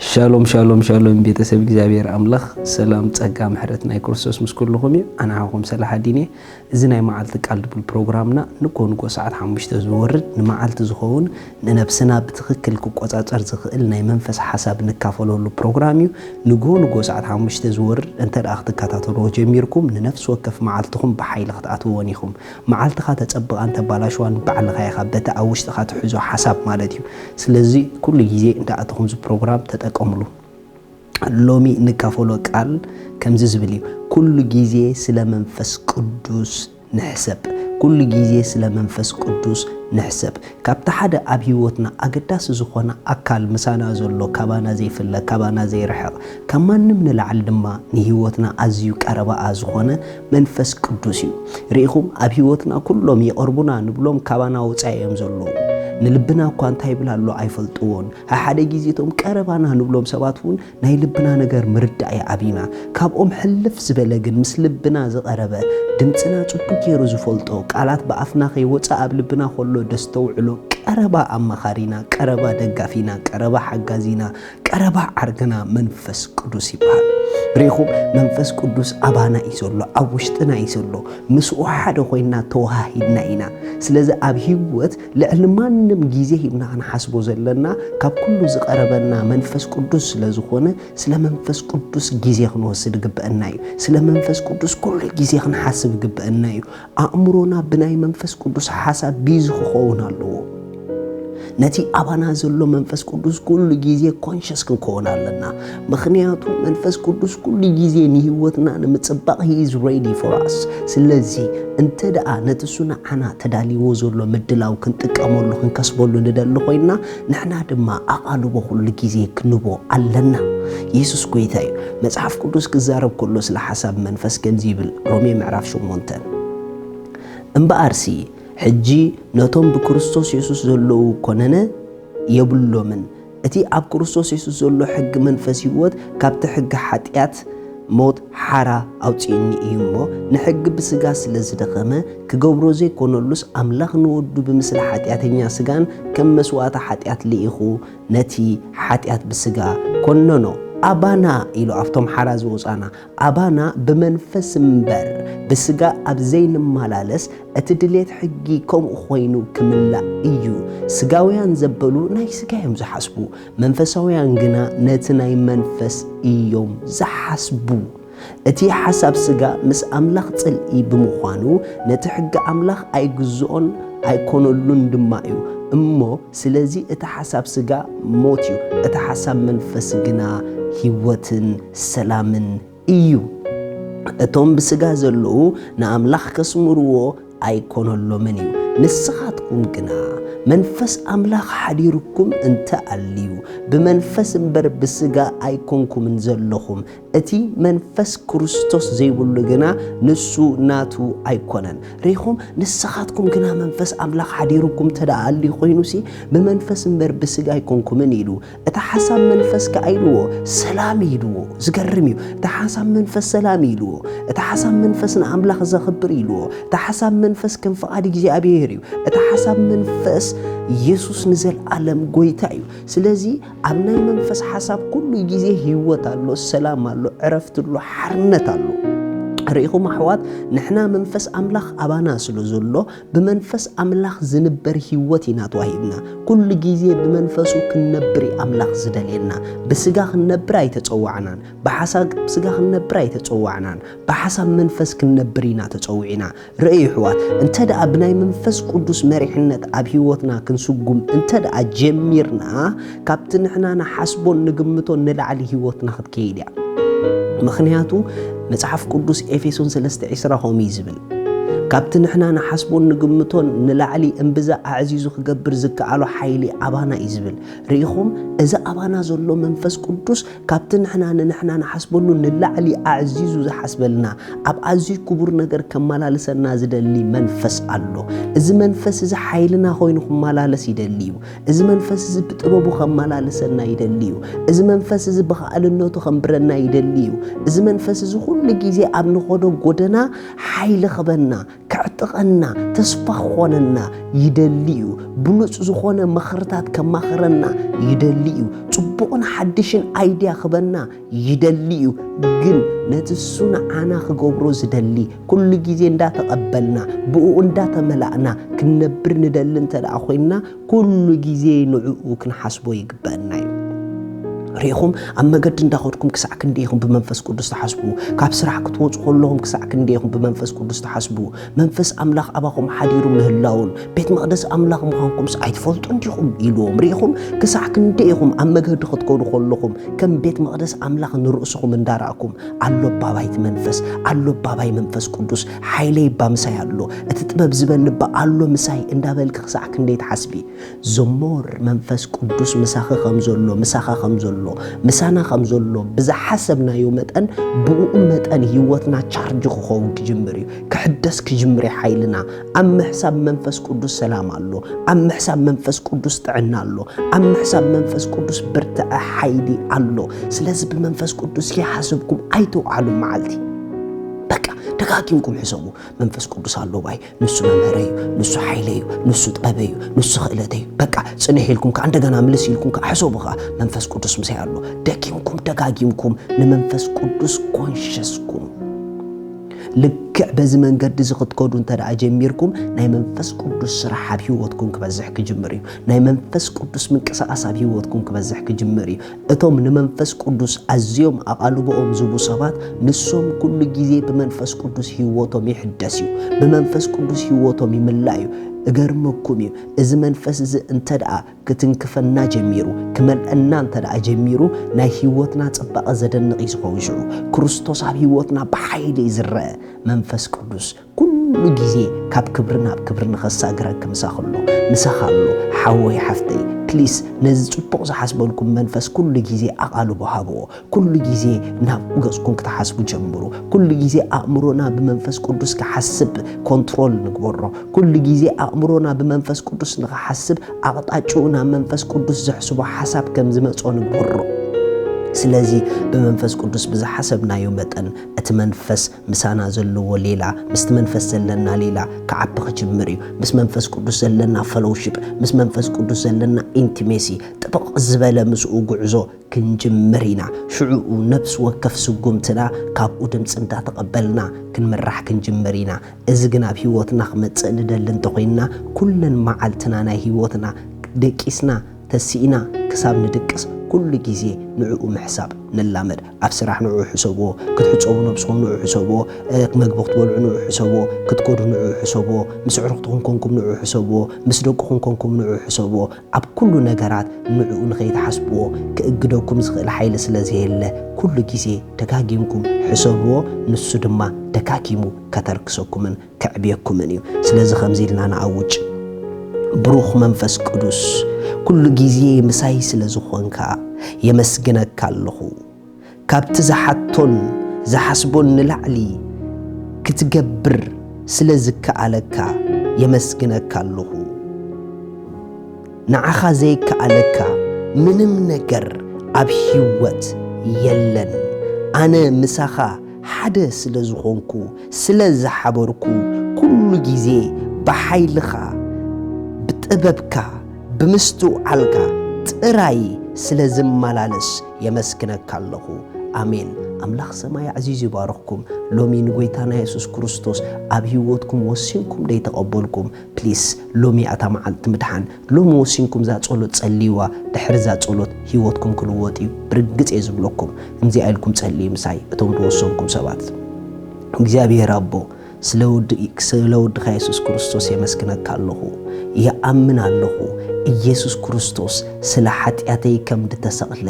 ሻሎም ሻሎም ሻሎም፣ ቤተሰብ እግዚኣብሔር ኣምላኽ ሰላም ጸጋ ምሕረት ናይ ክርስቶስ ምስ ኩልኹም እዩ። ኣነ ሓኹም ሰላሓዲን እየ። እዚ ናይ መዓልቲ ቃል ድብል ፕሮግራምና ንጎ ንጎ ሰዓት ሓሙሽተ ዝወርድ ንመዓልቲ ዝኸውን ንነብስና ብትኽክል ክቆጻጸር ዝኽእል ናይ መንፈስ ሓሳብ ንካፈለሉ ፕሮግራም እዩ። ንጎ ንጎ ሰዓት ሓሙሽተ ዝወርድ እንተ ደኣ ክትከታተልዎ ጀሚርኩም ንነፍሲ ወከፍ መዓልትኹም ብሓይሊ ክትኣትውዎን ኢኹም። መዓልትኻ ተጸብቓን ተባላሽዋን ባዕልኻ ኢኻ፣ በቲ ኣብ ውሽጥኻ ትሕዞ ሓሳብ ማለት እዩ። ስለዚ ኩሉ ግዜ እንዳኣተኹም እዚ ፕሮግራም ተጠቀምሉ። ሎሚ እንካፈሎ ቃል ከምዚ ዝብል እዩ። ኩሉ ግዜ ስለ መንፈስ ቅዱስ ንሕሰብ። ኩሉ ግዜ ስለ መንፈስ ቅዱስ ንሕሰብ። ካብቲ ሓደ ኣብ ህይወትና ኣገዳሲ ዝኾነ ኣካል ምሳና ዘሎ፣ ካባና ዘይፍለ፣ ካባና ዘይርሕቕ፣ ካብ ማንም ንላዕሊ ድማ ንህይወትና ኣዝዩ ቀረባኣ ዝኾነ መንፈስ ቅዱስ እዩ። ርኢኹም፣ ኣብ ህይወትና ኩሎም ይቐርቡና ንብሎም ካባና ወጻኢ እዮም ዘለዉ። ንልብና እኳ እንታይ ይብል ኣሎ ኣይፈልጥዎን። ሓደ ግዜ እቶም ቀረባና ንብሎም ሰባት እውን ናይ ልብና ነገር ምርዳእ ይኣብዩና። ካብኦም ሕልፍ ዝበለ ግን ምስ ልብና ዝቐረበ፣ ድምፅና ጽቡቕ ገይሩ ዝፈልጦ፣ ቃላት ብኣፍና ከይወጸ ኣብ ልብና ከሎ ደስተውዕሎ ቀረባ ኣማኻሪና፣ ቀረባ ደጋፊና፣ ቀረባ ሓጋዚና፣ ቀረባ ዓርክና መንፈስ ቅዱስ ይበሃል። ርኢኹም፣ መንፈስ ቅዱስ ኣባና እዩ ዘሎ፣ ኣብ ውሽጥና እዩ ዘሎ። ምስኡ ሓደ ኮይንና ተወሃሂድና ኢና። ስለዚ ኣብ ህይወት ልዕሊ ማንም ግዜ ሂብና ክንሓስቦ ዘለና፣ ካብ ኩሉ ዝቐረበና መንፈስ ቅዱስ ስለ ዝኾነ፣ ስለ መንፈስ ቅዱስ ግዜ ክንወስድ ግበአና እዩ። ስለ መንፈስ ቅዱስ ኩሉ ግዜ ክንሓስብ ግበአና እዩ። ኣእምሮና ብናይ መንፈስ ቅዱስ ሓሳብ ቢዚ ክኸውን ኣለዎ። ነቲ ኣባና ዘሎ መንፈስ ቅዱስ ኩሉ ግዜ ኮንሸስ ክንከውን ኣለና። ምኽንያቱ መንፈስ ቅዱስ ኩሉ ግዜ ንህይወትና ንምጽባቕ he is ready for us። ስለዚ እንተ ደኣ ነቲ እሱ ንዓና ተዳልይዎ ዘሎ ምድላው ክንጥቀመሉ ክንከስበሉ ንደሊ ኮይንና፣ ንሕና ድማ ኣቓልቦ ኩሉ ግዜ ክንቦ ኣለና። የሱስ ጎይታ እዩ። መጽሓፍ ቅዱስ ክዛረብ ከሎ ስለ ሓሳብ መንፈስ ከምዚ ይብል፣ ሮሜ ምዕራፍ ሸሞንተ፣ እምበኣርሲ ሕጂ ነቶም ብክርስቶስ የሱስ ዘለዉ ኮነነ የብሎምን። እቲ ኣብ ክርስቶስ የሱስ ዘሎ ሕጊ መንፈስ ህይወት ካብቲ ሕጊ ሓጢኣት ሞት ሓራ ኣውጺኡኒ እዩ እሞ፣ ንሕጊ ብስጋ ስለ ዝደኸመ፣ ክገብሮ ዘይኮነሉስ ኣምላኽ ንወዱ ብምስሊ ሓጢኣተኛ ስጋን ከም መስዋእቲ ሓጢኣት ልኢኹ ነቲ ሓጢኣት ብስጋ ኮነኖ። ኣባና ኢሉ ኣብቶም ሓራ ዝወጻና፣ ኣባና ብመንፈስ እምበር ብስጋ ኣብ ዘይንመላለስ፣ እቲ ድሌት ሕጊ ከምኡ ኮይኑ ክምላእ እዩ። ስጋውያን ዘበሉ ናይ ስጋ እዮም ዝሓስቡ፣ መንፈሳውያን ግና ነቲ ናይ መንፈስ እዮም ዝሓስቡ። እቲ ሓሳብ ስጋ ምስ ኣምላኽ ጽልኢ ብምዃኑ፣ ነቲ ሕጊ ኣምላኽ ኣይግዝኦን ኣይኮነሉን ድማ እዩ። እሞ ስለዚ እቲ ሓሳብ ስጋ ሞት እዩ፣ እቲ ሓሳብ መንፈስ ግና ህይወትን ሰላምን እዩ። እቶም ብስጋ ዘለዉ ንኣምላኽ ከስምርዎ ኣይኮነሎምን እዩ። ንስኻትኩም ግና መንፈስ ኣምላኽ ሓዲሩኩም እንተ ኣልዩ፣ ብመንፈስ እምበር ብስጋ ኣይኮንኩምን ዘለኹም። እቲ መንፈስ ክርስቶስ ዘይብሉ ግና ንሱ ናቱ ኣይኮነን። ርኢኹም፣ ንስኻትኩም ግና መንፈስ ኣምላኽ ሓዲሩኩም እንተ ደኣ ኣልዩ ኮይኑሲ፣ ብመንፈስ እምበር ብስጋ ኣይኮንኩምን ኢሉ። እቲ ሓሳብ መንፈስ ከኣ ኢልዎ፣ ሰላም ኢልዎ። ዝገርም እዩ። እቲ ሓሳብ መንፈስ ሰላም ኢልዎ። እቲ ሓሳብ መንፈስ ንኣምላኽ ዘኽብር ኢልዎ። እቲ ሓሳብ መንፈስ ከም ፍቓድ እግዚኣብሔር እዩ። እቲ ሓሳብ መንፈስ የሱስ ንዘለኣለም ጎይታ እዩ። ስለዚ ኣብ ናይ መንፈስ ሓሳብ ኩሉ ግዜ ህይወት ኣሎ፣ ሰላም ኣሎ፣ ዕረፍቲ ኣሎ፣ ሓርነት ኣሎ። ርኢኹም ኣሕዋት፣ ንሕና መንፈስ ኣምላኽ ኣባና ስለ ዘሎ፣ ብመንፈስ ኣምላኽ ዝንበር ህይወት ኢና ተዋሂብና። ኩሉ ግዜ ብመንፈሱ ክንነብር እዩ ኣምላኽ ዝደልየና። ብስጋ ክንነብር ኣይተጸዋዕናን፣ ብሓሳብ ስጋ ክንነብር ኣይተጸዋዕናን፣ ብሓሳብ መንፈስ ክንነብር ኢና ተጸዊዕና። ርእዩ ኣሕዋት፣ እንተ ደኣ ብናይ መንፈስ ቅዱስ መሪሕነት ኣብ ህይወትና ክንስጉም እንተ ደኣ ጀሚርና፣ ካብቲ ንሕና ንሓስቦን ንግምቶን ንላዕሊ ህይወትና ክትከይድ እያ። ምኽንያቱ መጽሓፍ ቅዱስ ኤፌሶን ሰለስተ ዕስራ ከምኡ እዩ ዝብል፣ ካብቲ ንሕና ንሓስቦን ንግምቶን ንላዕሊ እምብዛ ኣዕዚዙ ክገብር ዝከኣሎ ሓይሊ ኣባና እዩ ዝብል። ርኢኹም፣ እዚ ኣባና ዘሎ መንፈስ ቅዱስ ካብቲ ንሕና ንንሕና ንሓስበሉ ንላዕሊ ኣዕዚዙ ዝሓስበልና፣ ኣብ ኣዝዩ ክቡር ነገር ከመላልሰና ዝደሊ መንፈስ ኣሎ። እዚ መንፈስ እዚ ሓይልና ኮይኑ ክመላለስ ይደሊ እዩ። እዚ መንፈስ እዚ ብጥበቡ ከመላልሰና ይደሊ እዩ። እዚ መንፈስ እዚ ብኸኣልነቱ ከንብረና ይደሊ እዩ። እዚ መንፈስ እዚ ኩሉ ግዜ ኣብ ንኸዶ ጎደና ሓይሊ ክበና፣ ከዕጥቐና፣ ተስፋ ክኾነና ይደሊ እዩ። ብሉጽ ዝኾነ ምኽርታት ከማኽረና ይደሊ እዩ። ጽቡቕን ሓድሽን ኣይድያ ክበና ይደሊ እዩ። ግን ነቲ እሱ ንዓና ክገብሮ ዝደሊ ኩሉ ግዜ እንዳተቐበልና፣ ብእኡ እንዳተመላእና ክንነብር ንደሊ እንተ ደኣ ኮይንና፣ ኩሉ ግዜ ንዕኡ ክንሓስቦ ይግበአና እዩ። ርኢኹም፣ ኣብ መገዲ እንዳኸድኩም ክሳዕ ክንደይ ኢኹም ብመንፈስ ቅዱስ ትሓስቡ? ካብ ስራሕ ክትወጹ ከለኹም ክሳዕ ክንደይ ኢኹም ብመንፈስ ቅዱስ ትሓስቡ? መንፈስ ኣምላኽ ኣባኹም ሓዲሩ ምህላውን ቤት መቕደስ ኣምላኽ ምዃንኩምስ ኣይትፈልጡን ዲኹም? ኢልዎም። ርኢኹም፣ ክሳዕ ክንደይ ኢኹም ኣብ መገዲ ክትከዱ ከለኹም ከም ቤት መቕደስ ኣምላኽ ንርእስኹም እንዳረኣኩም፣ ኣሎ ባባይ እቲ መንፈስ፣ ኣሎ ባባይ መንፈስ ቅዱስ፣ ሓይለይ እባ ምሳይ ኣሎ፣ እቲ ጥበብ ዝበኒ እባ ኣሎ ምሳይ እንዳበልኪ ክሳዕ ክንደይ ትሓስቢ? ዘሞር መንፈስ ቅዱስ ምሳኺ ከም ዘሎ፣ ምሳኻ ከም ዘሎ፣ ምሳና ከም ዘሎ ብዝሓሰብናዮ መጠን፣ ብኡ መጠን ህይወትና ቻርጅ ክኸውን ክጅምር እዩ፣ ክሕደስ ክጅምር እዩ ሓይልና። ኣብ ምሕሳብ መንፈስ ቅዱስ ሰላም ኣሎ፣ ኣብ ምሕሳብ መንፈስ ቅዱስ ጥዕና ኣሎ፣ ኣብ ምሕሳብ መንፈስ ቅዱስ ብርትዐ ሓይሊ ኣሎ። ስለዚ ብመንፈስ ቅዱስ ይሓስብኩም ኣይትውዓሉ መዓልቲ። በቃ ደጋጊምኩም ሕሰቡ። መንፈስ ቅዱስ ኣሎ ባይ፣ ንሱ መምህረይ እዩ፣ ንሱ ሓይለይ እዩ፣ ንሱ ጥበበይ እዩ፣ ንሱ ክእለተይ እዩ። በቃ ጽንሕ ኢልኩም ከኣ እንደገና ምልስ ኢልኩም ከኣ ሕሰቡ ከኣ መንፈስ ቅዱስ ምሳይ ኣሎ። ደጊምኩም ደጋጊምኩም ንመንፈስ ቅዱስ ኮንሸስኩም። ልክዕ በዚ መንገዲ እዚ ክትከዱ እንተ ደኣ ጀሚርኩም፣ ናይ መንፈስ ቅዱስ ስራሕ ኣብ ህይወትኩም ክበዝሕ ክጅምር እዩ። ናይ መንፈስ ቅዱስ ምንቅስቓስ ኣብ ህይወትኩም ክበዝሕ ክጅምር እዩ። እቶም ንመንፈስ ቅዱስ ኣዝዮም ኣቓልቦኦም ዝህቡ ሰባት፣ ንሶም ኩሉ ግዜ ብመንፈስ ቅዱስ ህይወቶም ይሕደስ እዩ። ብመንፈስ ቅዱስ ህይወቶም ይምላእ እዩ። እገርመኩም እዩ፣ እዚ መንፈስ እዚ እንተ ደኣ ክትንክፈና ጀሚሩ፣ ክመልአና እንተ ደኣ ጀሚሩ፣ ናይ ህይወትና ጽባቐ ዘደንቕ እዩ ዝኸውን። ሽዑ ክርስቶስ ኣብ ህይወትና ብሓይሊ እዩ ዝረአ። መንፈስ ቅዱስ ኩሉ ግዜ ካብ ክብሪ ናብ ክብሪ ንኸሳግረኪ ምሳኺ ኣሎ፣ ምሳኻ ኣሎ። ሓወይ ሓፍተይ፣ ፕሊስ ነዚ ጽቡቕ ዝሓስበልኩም መንፈስ ኩሉ ግዜ ኣቓልቦ ሃብዎ። ኩሉ ግዜ ናብኡ ገጽኩም ክትሓስቡ ጀምሩ። ኩሉ ግዜ ኣእምሮና ብመንፈስ ቅዱስ ክሓስብ ኮንትሮል ንግበሮ። ኩሉ ግዜ ኣእምሮና ብመንፈስ ቅዱስ ንኽሓስብ ኣቕጣጭኡ ናብ መንፈስ ቅዱስ ዘሕስቦ ሓሳብ ከም ዝመጾ ንግበሮ። ስለዚ ብመንፈስ ቅዱስ ብዝሓሰብናዮ መጠን እቲ መንፈስ ምሳና ዘለዎ ሌላ፣ ምስቲ መንፈስ ዘለና ሌላ ክዓቢ ክጅምር እዩ። ምስ መንፈስ ቅዱስ ዘለና ፈሎውሺፕ፣ ምስ መንፈስ ቅዱስ ዘለና ኢንቲሜሲ፣ ጥብቕ ዝበለ ምስኡ ጉዕዞ ክንጅምር ኢና። ሽዑኡ ነፍሲ ወከፍ ስጉምትና ካብኡ ድምፂ እንዳተቐበልና ክንምራሕ ክንጅምር ኢና። እዚ ግን ኣብ ህይወትና ክመፅእ ንደሊ እንተኾይንና፣ ኩለን መዓልትና ናይ ህይወትና ደቂስና ተሲእና ክሳብ ንድቅስ ኩሉ ግዜ ንዕኡ ምሕሳብ ንላመድ። ኣብ ስራሕ ንዕኡ ሕሰብዎ፣ ክትሕጸቡ ነብስኹም ንዕኡ ሕሰብዎ፣ እ፣ መግቢ ክትበልዑ ንዕኡ ሕሰብዎ፣ ክትከዱ ንዕኡ ሕሰብዎ፣ ምስ ኣዕሩኽትኹም ኮንኩም ንዕኡ ሕሰብዎ፣ ምስ ደቅኹም ኮንኩም ንዕኡ ሕሰብዎ። ኣብ ኩሉ ነገራት ንዕኡ ንኸይትሓስብዎ ክእግደኩም ዝኽእል ሓይሊ ስለ ዘየለ፣ ኩሉ ግዜ ደጋጊምኩም ሕሰብዎ፣ ንሱ ድማ ደጋጊሙ ከተርክሰኩምን ከዕብየኩምን እዩ። ስለዚ ከምዚ ኢልና ንኣውጅ። ብሩኽ መንፈስ ቅዱስ፣ ኩሉ ግዜ ምሳይ ስለ ዝኾንካ የመስግነካ ኣለኹ። ካብቲ ዝሓቶን ዝሓስቦን ንላዕሊ ክትገብር ስለ ዝከኣለካ የመስግነካ ኣለኹ። ንዓኻ ዘይከኣለካ ምንም ነገር ኣብ ህይወት የለን። ኣነ ምሳኻ ሓደ ስለ ዝኾንኩ፣ ስለ ዝሓበርኩ፣ ኩሉ ግዜ ብሓይልኻ፣ ብጥበብካ፣ ብምስትውዓልካ ጥራይ ስለ ዝመላለስ የመስግነካ ኣለኹ። ኣሜን። ኣምላኽ ሰማይ ኣዕዚዙ ይባርኽኩም። ሎሚ ንጎይታና የሱስ ክርስቶስ ኣብ ህይወትኩም ወሲንኩም ደይተቐበልኩም፣ ፕሊስ፣ ሎሚ እያ እታ መዓልቲ ምድሓን። ሎሚ ወሲንኩም እዛ ጸሎት ጸልይዋ። ድሕሪ እዛ ጸሎት ህይወትኩም ክልወጥ እዩ። ብርግጽ እየ ዝብለኩም። ከምዚኣ ኢልኩም ጸልዩ ምሳይ፣ እቶም ዝወሰንኩም ሰባት። እግዚኣብሔር ኣቦ፣ ስለ ወዲ-፣ ስለ ወድኻ የሱስ ክርስቶስ የመስግነካ ኣለኹ። ይኣምን ኣለኹ፣ ኢየሱስ ክርስቶስ ስለ ሓጢኣተይ ከም ዝተሰቕለ፣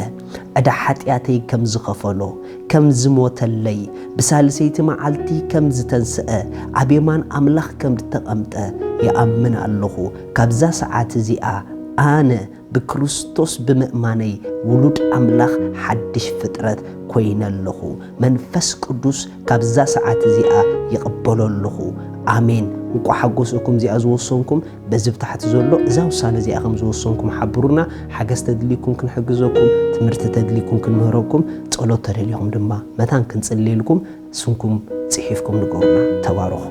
ዕዳ ሓጢኣተይ ከም ዝኸፈሎ፣ ከም ዝሞተለይ፣ ብሳልሰይቲ መዓልቲ ከም ዝተንስአ፣ ኣብ የማን ኣምላኽ ከም ዝተቐምጠ ይኣምን ኣለኹ። ካብዛ ሰዓት እዚኣ ኣነ ብክርስቶስ ብምእማነይ ውሉድ ኣምላኽ ሓድሽ ፍጥረት ኮይነ ኣለኹ። መንፈስ ቅዱስ ካብዛ ሰዓት እዚኣ ይቕበሎ ኣለኹ። ኣሜን። እንቋዕ ሓጎሰኩም እዚኣ ዝወሰንኩም። በዚ ብታሕቲ ዘሎ እዛ ውሳነ እዚኣ ከም ዝወሰንኩም ሓብሩና። ሓገዝ ተድልይኩም ክንሕግዘኩም፣ ትምህርቲ ተድልይኩም ክንምህረኩም፣ ጸሎት ተደልይኩም ድማ መታን ክንጽልየልኩም ስንኩም ጽሒፍኩም ንገሩና። ተባረኹ።